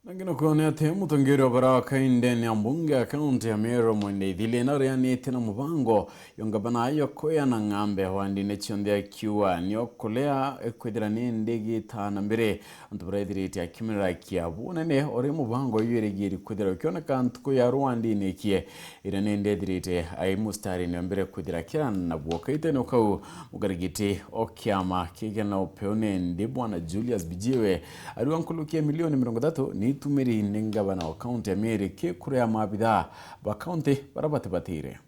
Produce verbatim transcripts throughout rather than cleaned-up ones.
Nangi no kwona ati mutongeria wa bara wa kaindene ya mbunge ya kaunti ya Meru, Mwenda Ithili, na urianitie na mubango yo ngavana ayo kweana ng'ambe wandine cionthe, akiuga nio kulea ekwithira ni ndigi ta na mbere. Antu bara ethirite akiumirira kia bunene uri mubango uyu irigiri kwithira ukioneka ntuku ya rwandine ikie, iria ni ndethirite ai mustarine wa mbere kwithira kira na buo. Kaitene kau, mukarigiti o kiama kigena upeo nendi Bwana Julius Bijiwe ariwa nkuruki ya milioni mirongo ithatu ni itumiri ni ngavana wa kaunti ya Meru ki kurea maabitha ba kaunti bara batibatire.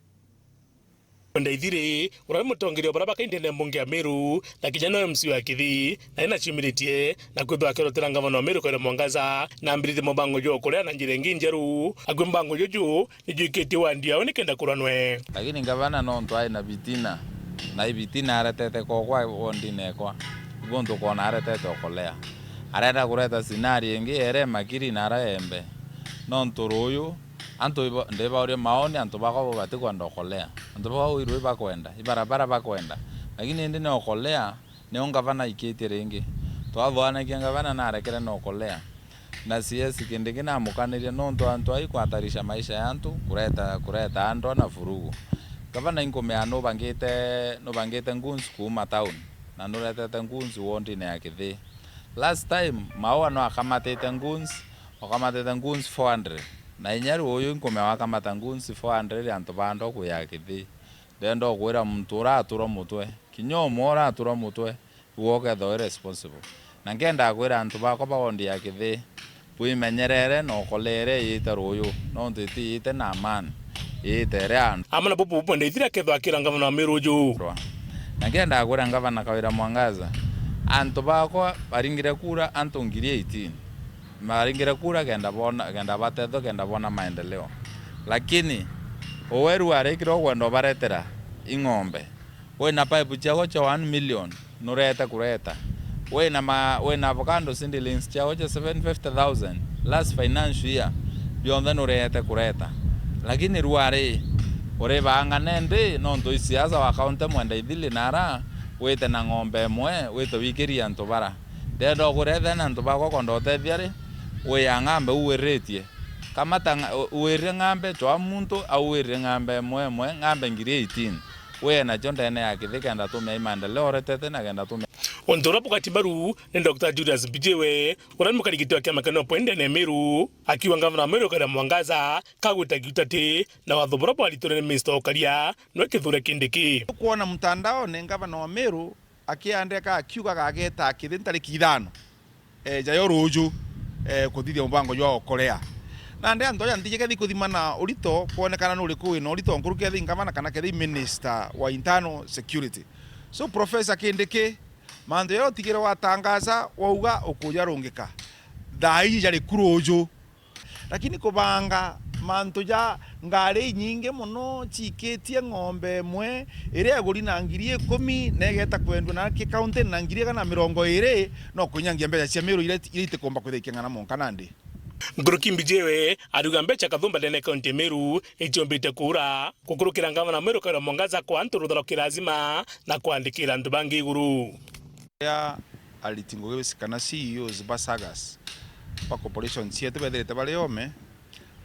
Ndaithiri, uria ni mutongeria wa bara bakaindene mbunge ya Meru, na kinya no M C A wa Kithi, na ina ciumiritie, na kwithwa akirotera ngavana wa Meru Kawira Mwangaza, na ambiritie mubango jwa kurea na njira ingi njeru. Akwi mubango juju, ni jwikitie wandi yao nikenda kuranwe. Lakini ngavana nontu ai na bitina, na ibitina aretete kokwa wondine ekwa, ibo ntukwona aretete okolea. Arenda kureta sinari ingi ere makiri na ara embe. Nontu ruuyu, antu iba-, ndibauria maoni, antu bakwa bo batikwenda okolea. Antu bakwa ui rui bakwenda, ibarabara bakwenda. Lakini indi ni okolea, nio ngavana aikitie ringi. Twathwanagia ngavana narekere na okolea. Na C S Kindiki namukanirie nontu antu ai kuhatarisha maisha ya antu, kureta, kureta andwa na furugu. Gavana inkumea nubangite, nubangite goons kuuma town, na nuretete goons wondine ya Kithi. Last time, Maua no akamatite goons, okamatite goons four hundred. Na inya riu uyu inkumea wakamata goons four hundred antu ba andwa kuya Kithi. Ndenda ukwira muntu uraturwa mutwe, kinya umwe uraturwa mutwe, iwe ukethwa wi responsible. Na nkendaa kwira antu bakwa ba wondi ya Kithi, bwimenyerere na ukolere iite ruuyu, nontu itiite na amani, iite iri antu. Amwe na bubu bwende ithira kethwa akira ngavana wa Meru uju. Na nkendaa kwira ngavana Kawira Mwangaza, antu bakwa baringire kura antu ngiri eighteen. Maringire kura kenda bona, kenda batethwa, kenda bona maendeleo. Lakini, uwe riu arikire ukwenda ubaretera ing'ombe. Wina pipe ciawe cia one million, nurete kureta. Wina ma-, wina avocado seedlings ciawe cia seven fifty thousand, last financial year, bionthe nurete kureta. Lakini riu ari, uribangane ndi, nontu i siasa wa kaunti Mwenda Ithili nara, wite na ng'ombe imwe, wite wikirie antu bara. Ndenda ukuretha na antu bakwa kwenda utethia ri, wia ng'ambe uwiritie. Kamata ng'a-, u-, uwirire ng'ambe, cwa muntu auwirire ng'ambe imwe imwe, ng'ambe ngiri eighteen. Wia nacio ndene ya Kithi kenda tumia i maendeleo uretete na kenda tumia. Untu uria bugati mbaru ni Doctor Julius Mbijiwe, uria ni mukarigiti wa kiama kia NOPO ndene ya Meru, akiuga ngavana wa Meru Kawira Mwangaza kagwita giutati na watho buria bwaritirwe ni minista wa ukaria, nwe Kithure Kindiki. Kwona mtandaone ngavana wa Meru akiandika akiuga agageta Kithi ntariki ithano, eh, jayo ruuju, eh, kuthithia mubango jwa okolea. Nandi antu aja ntiji kethi kuthima na urito, kwonekana nuriku wina urito nkuruki ethi ngavana kana kethi minister wa internal security. So, Professor Kindiki, mantu jaria utigire watangaza, wauga ukujarungika, thaa iji jari ku ruuju. Lakini kubanga mantu ja ngari inyingi mono ciikitie ng'ombe imwe iria iguri na ngiri ikumi na igeta kwendua na ki kaunti na ngiri igana na mirongo iri, no kunyangia mbeca cia Meru iria, iria itikumba kwithia iking'ana monka nandi. Nkuruki Mbijiwe ariuga mbeca kathumba ndene kaunti ya Meru iciombite kuura, gukurukira ngavana Meru Kawira Mwangaza kwa antu rutharo kirazima na kwandikira antu bangi iguru. Aria ariti ngugi kana C E Os ba sagas ba corporation cietu bethirite bari ome,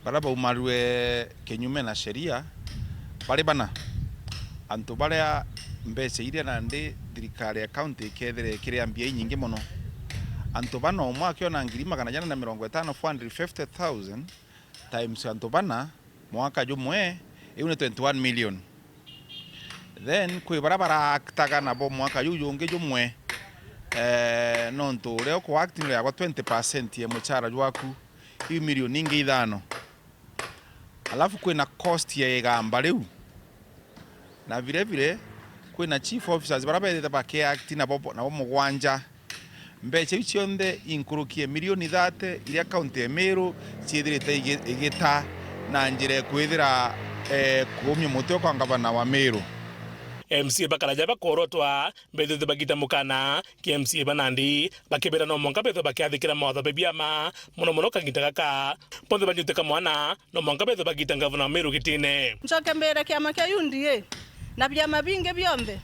baria baumarue kinyume na sheria, bari bana. Antu baria mbeca iria nandi thirikari ya county ikethire ikiria mbia inyingi mono. Antu bana, umwe akiona ngiri magana jana na mirongo itano, four hundred fifty thousand, times antu bana, mwaka jumwe, iu ni twenty-one million. Then, kwi baria baraaktaga nabo mwaka juu jungi jumwe, eh, nontu uria ukuact ni uriagwa twenty percent ya muchara jwaku, iu milioni ingi ithano. Alafu kwina cost ya igamba riu, na vile vile kwina chief officers baria bethite bakiact nabo, nabo mugwanja. Mbeca iu cionthe inkuruki ya milioni thirty iria kaunti ya Meru ciithirite igi-, igita na njira ya kwithira, eh, kuumia mutwe kwa ngavana wa Meru. M C A bakaraja bakorotwa, bethite bagita mukana ki M C A ba nandi, bakibera no mwanka bethwe bakiathikira mawatho be biama, mono mono kagita gaka. Bonthe banyutika mwana, no mwanka bethwe bagita ngavana wa Meru gitine. Ncoke mbire kiama kia U D A na biama bingi bionthe,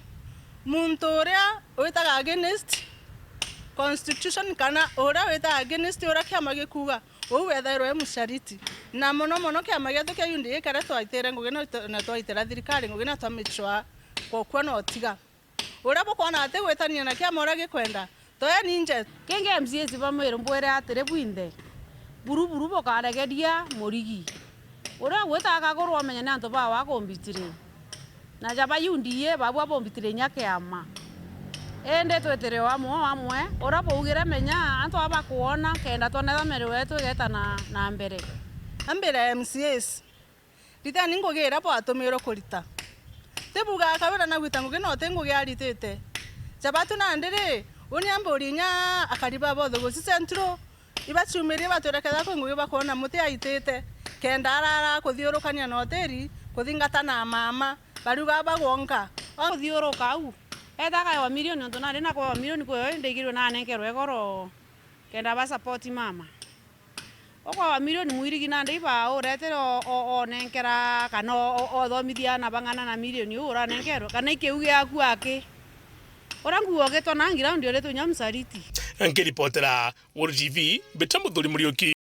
muntu uria witaga against Constitution kana uria wita against uria kiama gikuuga, uu wethairwa e mucariti. Na mono mono kiama gietu kia U D A kiria twaitire ngugi na, na twaitira thirikari ngugi na twa make sure kwokua no tiga. Uria bukwona ati gwitania na kiama uria gikwenda, toeni nje. Kingi M C As ba Meru mbwire atiri bwinthe, buru buru bukaregeria Murigi. Uria ugwita akagurwa umenye ni antu bawe akumbitiriri. Na ja ba U D A babua bombitire inya kiama. Indi twitire o amwe o amwe, uria baugire menya antu aba bakwona kenda twonetha Meru yetu igeta na, na mbere. Ambira M C As, riteni ngugi iria bwatumirwe kurita. Ti buuga akawira na gwita ngugi no ti ngugi aritite. Ja batu nandi ri, uni amburi inya akari ba bothe Gusii Central, ibaciumirie batwire kethira kwi ngugi bakwona muti aitite, kenda arara kuthiurukania na hoteri, kuthingata na mama, bariuga bagwonka. Kuthiuruka au, etaga wa milioni, untu nari na kwa wa milioni kwi yo indegirwe na anenkerwe igoro, kenda ba support mama. Okwa wa milioni mwirigi nandi iba uretere o-, o-, onenkera kana o-, o-, othomithia ana bang'ana na milioni uu uranenkerwe, kana ikiu giaku aki? Uria nguuga ugitwa na ngiraundi uritwe inya msaliti. Nkiripotera Weru T V, mbita Muthuri Muriuki.